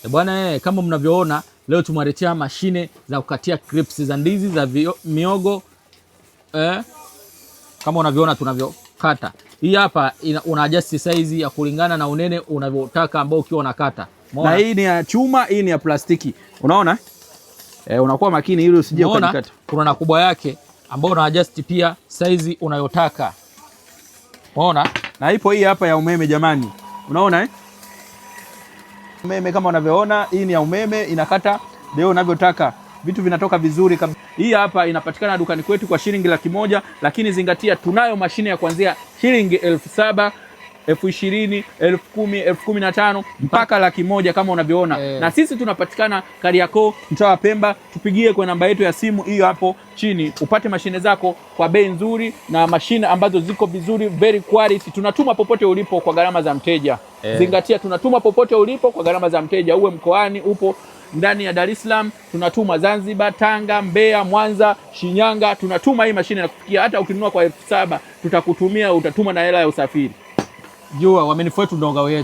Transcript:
Bwana, kama mnavyoona leo tumewaletea mashine za kukatia clips za ndizi za miogo, kama unavyoona tunavyokata. Hii hapa una adjust size ya kulingana na unene unavyotaka ambao ukiwa unakata. Na hii ni ya chuma, hii ni ya plastiki. Unaona? Unakuwa makini ili usije ukajikata. Kuna na kubwa yake ambao una adjust pia size unayotaka. Unaona? Na ipo hii hapa ya umeme jamani. Unaona eh? Umeme kama unavyoona, hii ni ya umeme, inakata leo unavyotaka. Vitu vinatoka vizuri kabisa. Hii hapa inapatikana dukani kwetu kwa shilingi 100,000, lakini zingatia tunayo mashine ya kuanzia shilingi 7,000, 20,000, 10,000, 15,000 mpaka 100,000 kama unavyoona. Na sisi tunapatikana Kariakoo, mtaa wa Pemba. Tupigie kwa namba yetu ya simu hiyo hapo chini upate mashine zako kwa bei nzuri na mashine ambazo ziko vizuri, very quality. Tunatuma popote ulipo kwa gharama za mteja. Zingatia, tunatuma popote ulipo kwa gharama za mteja, uwe mkoani, upo ndani ya Dar es Salaam, tunatuma Zanzibar, Tanga, Mbeya, Mwanza, Shinyanga, tunatuma hii mashine na kufikia. Hata ukinunua kwa 7,000 tutakutumia, utatuma na hela ya usafiri. Jua uaminifu wetu ndio ngao yetu.